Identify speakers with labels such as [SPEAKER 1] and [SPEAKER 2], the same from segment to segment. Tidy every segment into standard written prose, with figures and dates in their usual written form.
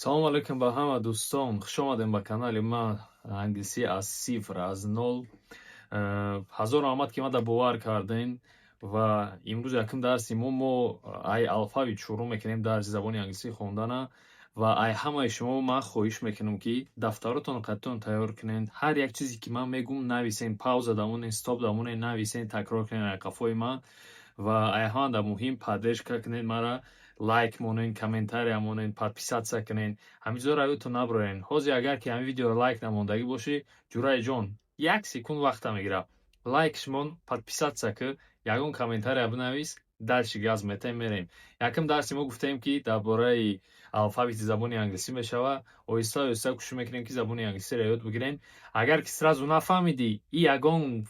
[SPEAKER 1] Салому алайкум ба ҳама дӯстон. Хуш омадем ба канали ман «Англисӣ аз сифр, аз нол». Ҳазор раҳмат, ки мада бовар кардем, ва имрӯз якум дарси мо ай алфавит шурӯъ мекунем, дарси забони англисӣ хондана. Ва ай ҳамаи шумо ман хоҳиш мекунам, ки дафтаротонро қадтон тайёр кунед, ҳар як чизе ки ман мегӯм, нависен, пауза дамонен, стоп дамонен, нависен, такрор кунед ай қафои ман. Ва ай ҳамада муҳим, поддержка кунед мара, лайк монен, комментария монен, подписаться кунед, ҳамин чизоро ёдтон набарорен. Ҳозир агар ки ҳамин видеоро лайк намондагӣ бошӣ, ҷураи ҷон, як секунд вақта мегирад. Лайкш мон, подписаться ки, ягон комментария бинавис, дальше газ метем, мерем. Якум дарси мо гуфтем, ки дар бораи алфавити забони англисӣ мешавад. Оҳиста оҳиста кӯшиш мекунем, ки забони англисиро ёд бигирем. Агар ки сразу нафаҳмидӣ, и ягон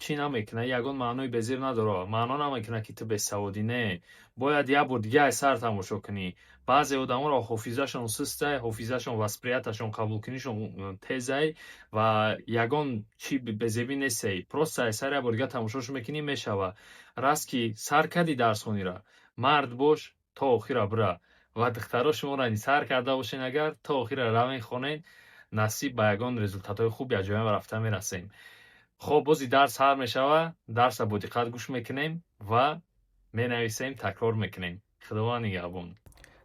[SPEAKER 1] чӣ намекунад, ягон маънои безир надорад, маъно намекунад, ки ту бесаводӣ. Не, бояд як бор дига аз сар тамошо кунӣ. Баъзе одаморо ҳофизашон сустай, ҳофизашон, восприятияшон, қабулкунишон тезай ва ягон чӣ безебӣ нестей. Просто аз сар як бор дига тамошош мекунӣ, мешавад. Раст ки сар кардӣ дарсхониро, мард бош, то охира бира. Ва духтаро, шуморо сар карда бошен агар, то охира равен, хонен, насиб ба ягон результатҳои хуб якҷоя рафта мерасем. Хоб, бози дарс сар мешавад, дарсро бо диққат гӯш мекунем ва менависем, такрор мекунем. Худованд нигаҳбон.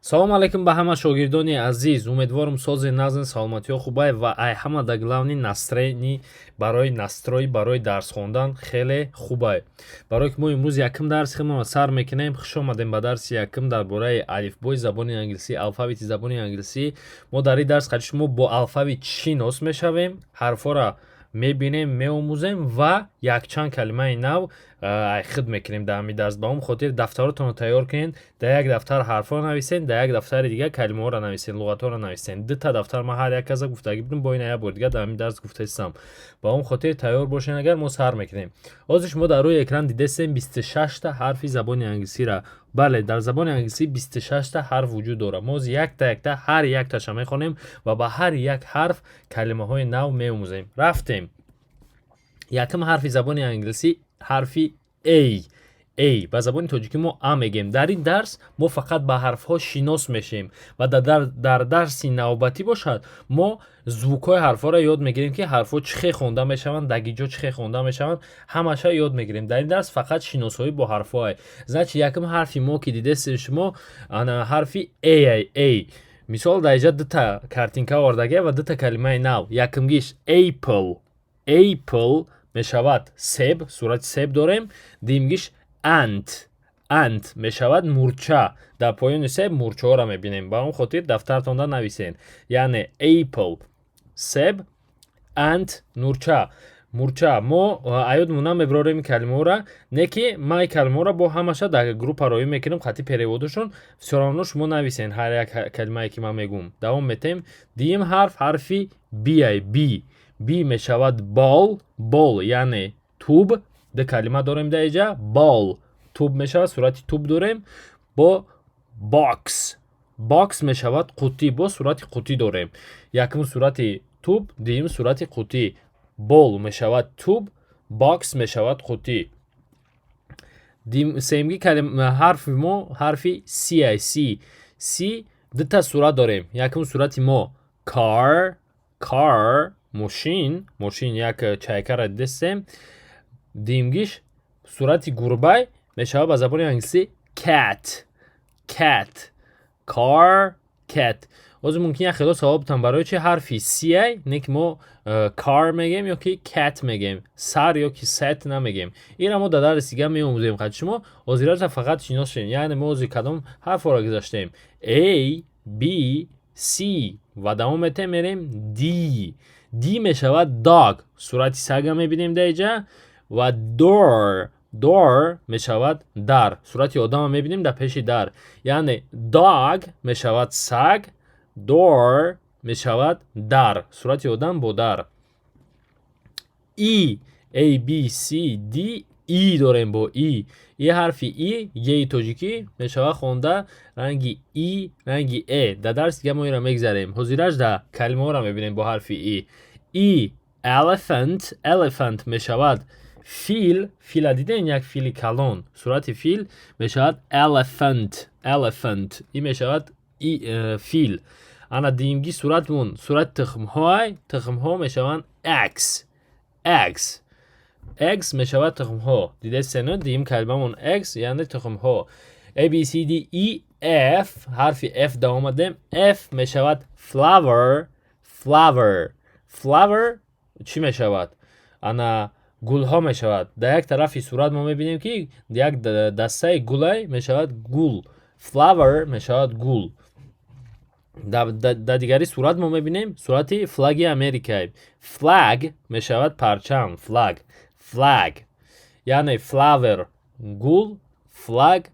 [SPEAKER 2] Салому алайкум ба ҳама шогирдони азиз. Умедворам, сози назм, саломатиҳо хубай ва ай ҳама да главный настроение барои настрой барои дарс хондан хеле хубай, барое ки мо имрӯз якум дарси худро сар мекунем. Хуш омадем ба дарси якум дар бораи алифбои забони англисӣ, алфавити забони англисӣ. Мо дар ин дарс қади шумо бо алфавит шинос мешавем, ҳарфҳоро мебинем, меомӯзем ва якчанд калимаи нав худ мекунем дар ҳамин дарс. Ба он хотир дафтаротонро тайёр кунед, дар як дафтар ҳарфҳоро нависед, дар як дафтари дигар калимаҳоро нависед, луғатҳоро нависед. Дута дафтар ман ҳар як каза гуфтагӣ будам, бо ин як бор дигар дар ҳамин дарс гуфтаистам. Ба он хотир тайёр бошед, агар мо сар мекунем. Ҳозир шумо дар рӯи экран дидастем 26-та ҳарфи забони англисиро. Бале, дар забони англисӣ 26-та ҳарф вуҷуд дорад. Мо ҳозир якта якта ҳар якташа мехонем ва ба ҳар як ҳарф калимаҳои нав меомӯзем. Рафтем. Якум ҳарфи забони англисӣ ҳарфи A. A ба забони тоҷикӣ мо а мегем. Дар ин дарс мо фақат ба ҳарфҳо шинос мешем ва дар дарси навбатӣ бошад, мо звукҳои ҳарфҳоро ёд мегирем, ки ҳарфҳо чӣ хел хонда мешаванд, дар гиҷо чӣ хел хонда мешаванд, ҳамаша ёд мегирем. Дар ин дарс фақат шиносоӣ бо ҳарфҳое. Значит, якум ҳарфи мо, ки дидестед шумо, ана ҳарфи A. A мисол, дар инҷа дута картинка овардагия ва дута калимаи нав. Якумгиш apple. Apple мешавад себ, сурати себ дорем. Дуюмгиш ant. Ant мешавад мурча. Дар поёни себ мурчаҳоро мебинем. Ба он хотир дафтаратонда нависед, яъне apple себ, ant нурча, мурча. Мо аёдмон намебарорем ин калимаҳоро, не ки ман ин калимаҳоро бо ҳамаша дар группа роӣ мекунем хати переводашон. Всё равно шумо нависен ҳар як калимае, ки ман мегӯм. Давом метем. Дуюм ҳарф ҳарфи B ай. B, B мешавад ball. Ball яъне туб. Ду калима дорем дар инҷа. Ball туб мешавад, сурати туб дорем. Бо box. Box мешавад қуттӣ, бо сурати қуттӣ дорем. Якум сурати туб, дуюм сурати қуттӣ. Ball мешавад туб, box мешавад қуттӣ. Сеюмги ҳарфи мо ҳарфи C ай. C. C дута сурат дорем. Якум сурати мо car. Car мошин, мошин, як чайкара дидестем. Дуюмгиш сурати гурбай мешавад ба забони англисӣ cat. Cat, car, cat. Ҳозир мумкин як хело савол бутам, барои чи ҳарфи C ай, не ки мо car мегем ё ки cat мегем, сар ё ки сет намегем. Инра мо дар дарси дига меомӯзем қад шумо. Ҳозираша фақат шинос шудем. Яъне мо ҳозир кадом ҳарфҳоро гузаштем? A, B, C ва давом метем, мерем D. D мешавад dog, сурати сага мебинем дар инҷа, ва door. Door мешавад дар, сурати одама мебинем дар пеши дар. Яъне dog мешавад саг, door мешавад дар, сурати одам бо дар. E, A, B, C, D, E дорем. Бо E, и ҳарфи И, еи тоҷикӣ мешавад хонда ранги И, ранги э. Дар дарси дига мо инро мегзарем. Ҳозираш да калимаҳоро мебинем бо ҳарфи И. E elephant. Elephant мешавад фил. Фила дидем, як фили калон, сурати фил мешавад elephant. Elephant и мешавад фил. Ана, дуюмги суратмон сурати тухмҳоай. Тухмҳо мешаванд eggs, eggs. Eggs мешавад тухмҳо. Дидестено, дуюм калимамон eggs, яъне тухмҳо. A, B, C, D, E, F. Ҳарфи F давомадем. F мешавад flower, flower. Flower чӣ мешавад? Ана, гулҳо мешавад. Дар як тарафи сурат мо мебинем, ки як дастаи гулай мешавад, гул. Flower мешавад гул. Дар дигари сурат мо мебинем сурати флаги Америкай. Flag мешавад парчам. Flag, flag, яъне flower гул, flag,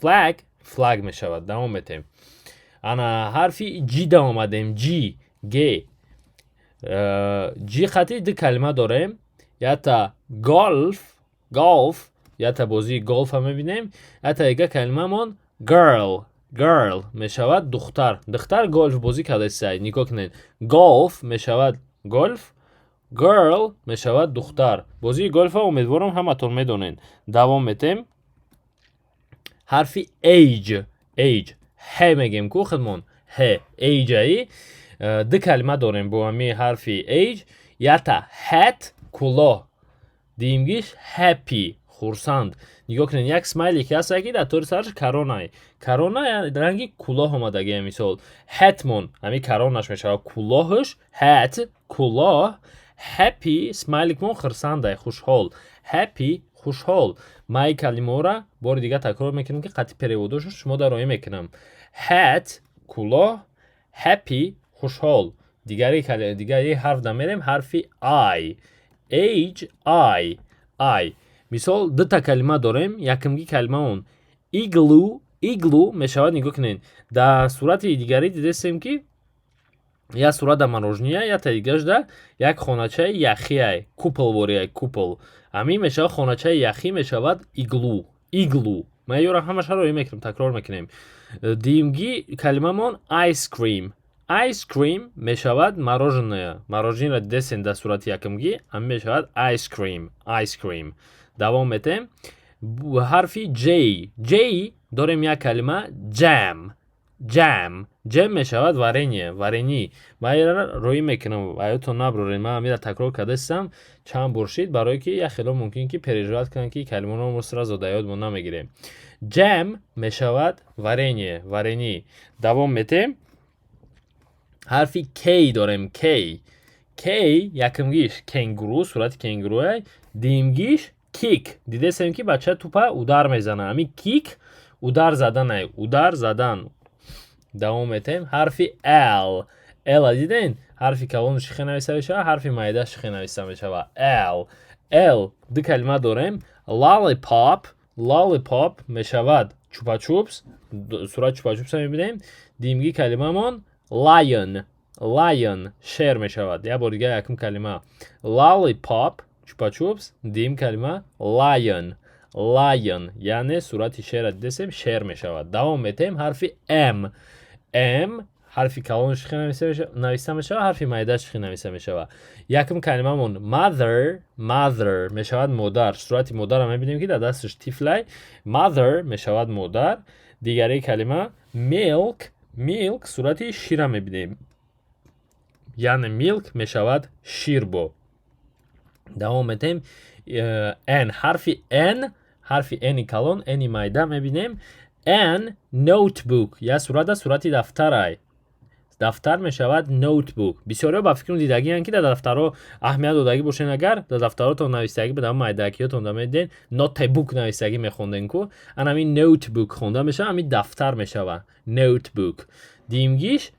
[SPEAKER 2] flag, флаг мешавад. Давом метем. Ана, ҳарфи G давомадем. G, Г, G хати ду калима дорем: якта golf, golf, якта бозии голфа мебинем, якта дига калимамон girl. Girl мешавад духтар. Духтар голф бозӣ кардааст. Нигоҳ кунед: golf мешавад голф, girl мешавад духтар. Бозии голфа, умедворам, ҳаматон медонед. Давом метем. Ҳарфи H, H, ҳ мегем ку худмон, ҳ, H аи. Ду калима дорем бо ҳамин ҳарфи H: якта hat, кулоҳ, дуюмгиш happy, хурсанд. Нигоҳ кунед, як смайлик ҳаста, ки дар тори сараш коронай. Корона ранги кулоҳ омадагия. Мисол, hat мон ҳамин коронаш мешавад кулоҳаш. Hat, кулоҳ. Happy, смайликмон хурсандай, хушҳол. Happy, хушҳол. Ман ин калимаҳоро бори дигар такрор мекунам, ки қатъи переводошро шумо дароӣ мекунам. Hat, кулоҳ, happy, хушҳол. Дигари ҳарф дамерем, ҳарфи I, H, I, I. Мисол, дута калима дорем. Якумги калимаон igloo. Igloo мешавад, нигоҳ кунед, дар сурати дигарӣ дидестем, ки як сурат да мороженое, якта дигашда як хоначаи яхиай, куполвориай, купол. Ҳамин мешавад хоначаи яхӣ, мешавад igloo, igloo. Ман ёра ҳамаша роӣ мекунам, такрор мекунем. Дуюмги калимамон ice cream. Ice cream мешавад мороженое. Мороженое дидестем дар сурати якумгӣ, ҳамин мешавад ice cream, ice cream. Давом метем. Ҳарфи J, J дорем як калима: jam, jam. Jam мешавад варенье, варенье. Ман ира роӣ мекунам, аётон наброред. Ман ҳамира такрор кардастам чанд бор шид, барое ки як хело мумкин ки переживать кунанд, ки калимаро мо сразу да ёдмон намегирем. Jam мешавад варенье, варенье. Давом метем. Ҳарфи K дорем, K, K. Якумгиш кенгуру, сурати кенгуруай. Дуюмгиш kick. Дидестем, ки бача тупа удар мезана. Ҳамин kick удар заданай, удар задан. Давом метем. Ҳарфи L, L диден, ҳарфи калону шихе нависта мешавад, ҳарфи майда шихе нависта мешавад. L, L. Ду калима дорем: lollipop. Lollipop мешавад чупачупс, сурат чупачупса мебинем. Дуюмги калимамон lion, lion, шер мешавад. Як бор дига: якум калима lollipop, чупачупс, дуюм калима lion, lion, яъне сурати шера дидесем, шер мешавад. Давом метем. Ҳарфи M, M, ҳарфи калону шихе нависта мешавад, ҳарфи майда шихе нависта мешавад. Якум калимамон mother. Mother мешавад модар. Сурати модарро мебинем, ки дар дасташ тифлай. Mother мешавад модар. Дигари калима milk. Milk, сурати шира мебинем, яъне milk мешавад ширбо. Давом метем. N, ҳарфи N, ҳарфи N калон, N майда мебинем. N, notebook. Як сурат аст, сурати дафтарай. Дафтар мешавад notebook. Бисёриҳо ба фикрам дидагианд, ки дар дафтарҳо аҳамият додагӣ бошен. Агар дар дафтаротон навистагӣ ба майдакиётон медиден, notebook навистагӣ мехонден ку. Ана, ҳамин notebook хонда мешавад, ҳамин дафтар мешавад notebook. Дуюмгиш,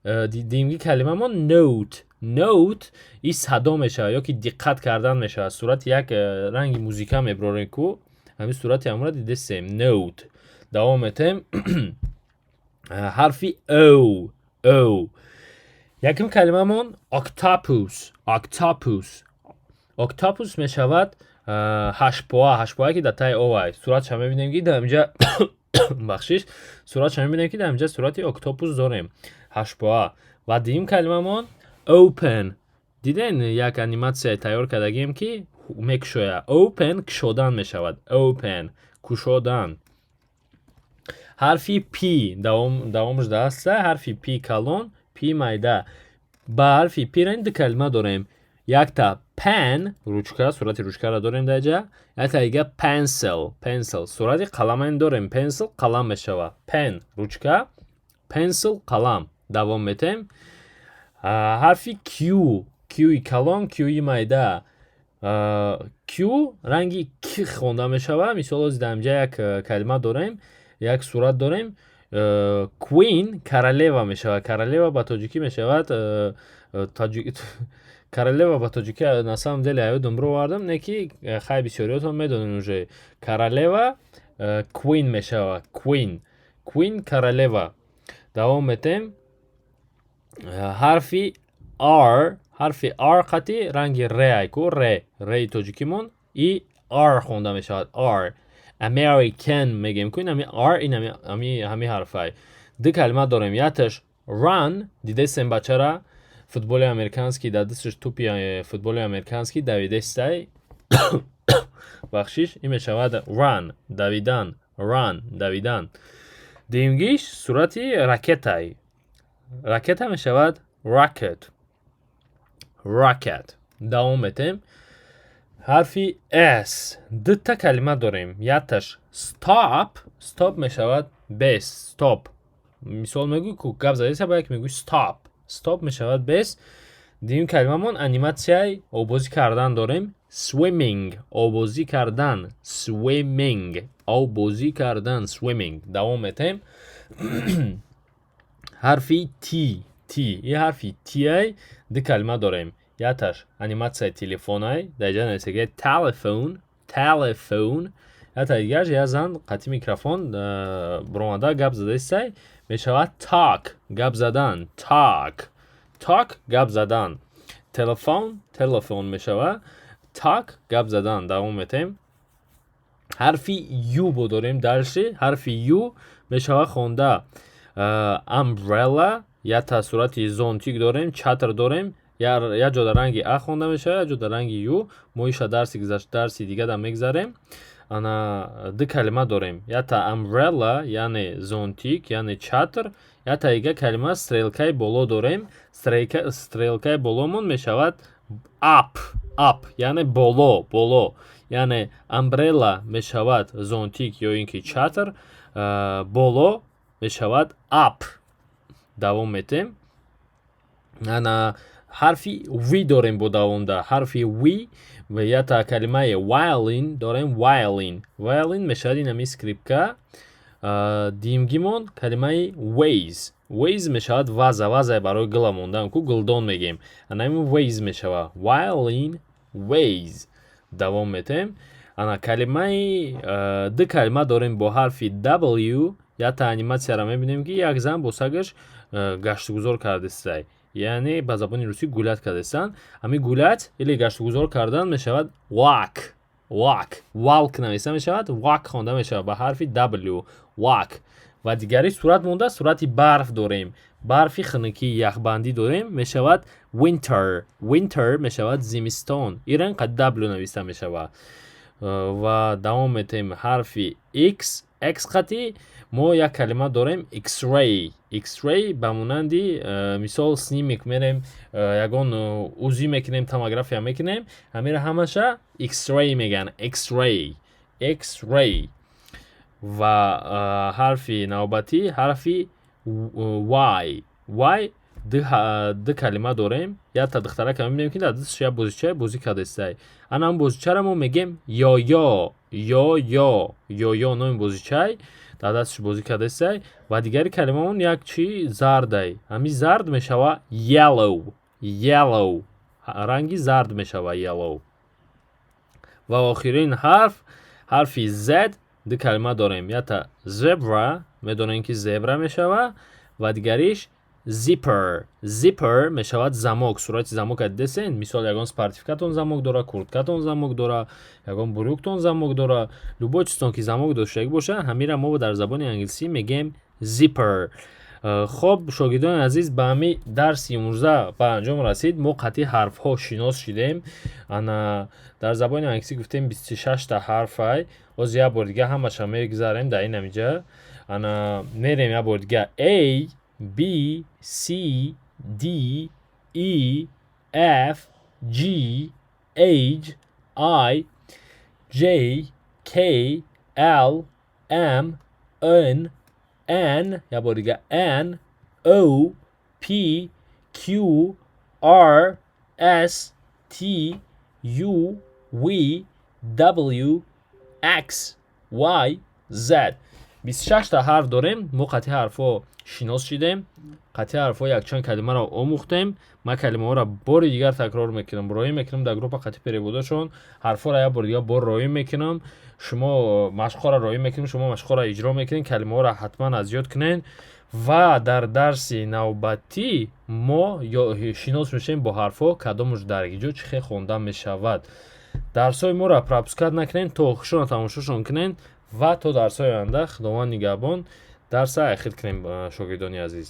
[SPEAKER 2] дуюмги калимамон note. Note и садо мешавад ё ки диққат кардан мешавад. Сурати як ранги музика меброрем ку, ҳамин сурати ҳамонро дидесем, note. Давом метем. Ҳарфи O, O. Якум калимамон octopus, octopus. Octopus мешавад ҳаштпоа, ҳаштпоа, ки дар таи овай. Суратша мебинем, ки дар инҷа, бахшиш, суратша мебинем, ки дар инҷа сурати octopus дорем, ҳаштпоа. Ва дуюм калимамон open. Диден, як аниматсия тайёр кардагием, ки мекушояд. Open кушодан мешавад, open, кушодан. Ҳарфи P давомаш даста, ҳарфи P калон, P майда. Ба ҳарфи P ра ду калима дорем: якта pen, ручка, сурати ручкаро дорем дар ҷа, якта дига pencil, pencil, сурати қаламаин дорем. Pencil қалам мешавад. Pen ручка, pencil қалам. Давом метем. Ҳарфи Q, Q-и калон, Q-и майда. Q ранги к хонда мешавад. Мисол, ҳозир дар инҷа як калима дорем, як сурат дорем. Queen, королева мешавад. Королева ба тоҷикӣ мешавад, королева ба тоҷикӣ на самом деле аёдам бировардам, не ки хай, бисёриётон медонед уже. Королева queen мешавад. Queen, queen, королева. Давом метем. Ҳарфи R, ҳарфи R қати ранги р айку, р, реи тоҷикимон и R хонда мешавад. R, American мегем ку, инами R, инами ҳами ҳарфай. Ду калима дорем: якташ run, дидесем бачара футболи американский, дар дасташ тӯпи футболи американский, давидестай, бахшиш, ин мешавад run, давидан, run, давидан. Дуюмгиш сурати ракетай, ракета мешавад rocket, rocket. Давом метем. Ҳарфи S, дута калима дорем: якташ stop, stop мешавад бес, stop. Мисол, мегӯй ку, гап задеса ба як, мегӯй stop, stop мешавад бес. Дуюм калимамон аниматсияи обозӣ кардан дорем: swimming, обозӣ кардан, swimming, обозӣ кардан, swimming. Давом метем. Ҳарфи T, T, и ҳарфи T ай, ду калима дорем: якташ аниматсияи телефонай, дар ҷа нависаги telephone, telephone, якта дигараш як зан қатъи микрофон буромада гап задаистай, мешавад talk, гап задан, talk, talk, гап задан. Телефон, телефон мешавад, talk, гап задан. Давом метем. Ҳарфи U бо дорем дальше. Ҳарфи U мешавад хонда umbrella. Якта сурати зонтик дорем, чатр дорем, як ҷо дар ранги а хонда мешавад, як ҷо дар ранги ю. Мо иша дарси гузашт, дарси дигада мегзарем. Ана, ду калима дорем: якта umbrella, яъне зонтик, яъне чатр, якта дига калима стрелкаи боло дорем. Стрелкаи боломон мешавад up, up, яъне боло, боло. Яъне umbrella мешавад зонтик ё ин ки чатр, боло мешавад up. Давом метем. Ана, ҳарфи V дорем бо давомда. Ҳарфи V ва якта калимаи violin дорем. Violin, violin мешавад инами скрипка. Дуюмгимон калимаи vase, vase мешавад ваза, вазае барои гула мондан ку, гулдон мегем, анами vase мешавад. Violin, vase. Давом метем. Ана, калимаи, ду калима дорем бо ҳарфи W. Якта аниматсияро мебинем, ки як зан бо сагаш гаштугузор кардистай, яъне ба забони русӣ гулять кардастанд. Ҳамин гулять или гаштугузор кардан мешавад walk, walk, walk нависта мешавад, walk хонда мешавад ба ҳарфи W, walk. Ва дигари сурат монда, сурати барф дорем, барфи хунукӣ, яхбандӣ дорем, мешавад winter, winter мешавад зимистон, ира инқадр W нависта мешавад. Ва давом метаҳем. Ҳарфи X, X қатӣ мо як калима дорем: X-ray. X-ray ба монанди мисол, снимок мерем, ягон УЗИ мекунем, томография мекунем, ҳамира ҳамаша X-ray мегӯянд, X-ray, X-ray. Ва ҳарфи навбатӣ ҳарфи Y, Y, ду калима дорем. Якта духтарака мебинем, ки дар дасташ як бозича, бозӣ кардастай. Ана, ҳамн бозичаро мо мегем yo-yo, yo-yo, yo-yo номи бозичай, дар дасташ бозӣ кардастай. Ва дигари калимаон як чи зардай, ҳамин зард мешава yellow, yellow, ранги зард мешава yellow. Ва охирин ҳарф, ҳарфи Z, ду калима дорем: якта zebra, медонем ки зебра мешава, ва дигариш zipper, zipper мешавад замок. Сурати замока дидесен? Мисол, ягон спортивкатон замок дора, курткатон замок дора, ягон брюктон замок дора, любой чизтон ки замок доштагӣ боша, ҳамира мо дар забони англисӣ мегем zipper. Хоб, шогирдони азиз, ба ҳамин дарси имрӯза ба анҷом расид. Мо қатъи ҳарфҳо шинос шидем. Ана, дар забони англисӣ гуфтем, 26-та ҳарфай. Боз як бор дига ҳамаша мегузарем дар ин ҳамиҷа. Ана мерем як бори дига: A, B, C, D, E, F, G, H, I, J, K, L, M, N, N, як бори дига N, O, P, Q, R, S, T, U, V, W, X, Y, Z. 26та ҳарф дорем. Мо қати ҳарфҳо шинос шидем, қати ҳарфҳо якчанд калимаро омӯхтем. Ман калимаҳоро бори дигар такрор мекунам, роӣ мекунам дар группа қати переводашон. Ҳарфҳоро як бори дигар бор роӣ мекунам, шумо машқҳоро роӣ мекунем, шумо машқҳоро иҷро мекунед, калимаҳоро ҳатман аз ёд кунед ва дар дарси навбатӣ мо шинос мешавем бо ҳарфҳо, кадомаш дар ҷо чӣ хел хонда мешавад. Дарсҳои моро пропускать накунед, то охиршона тамошошон кунед ва то дарсҳои оянда Худованд нигаҳбон. Дарса ахир кунем, шогирдони азиз.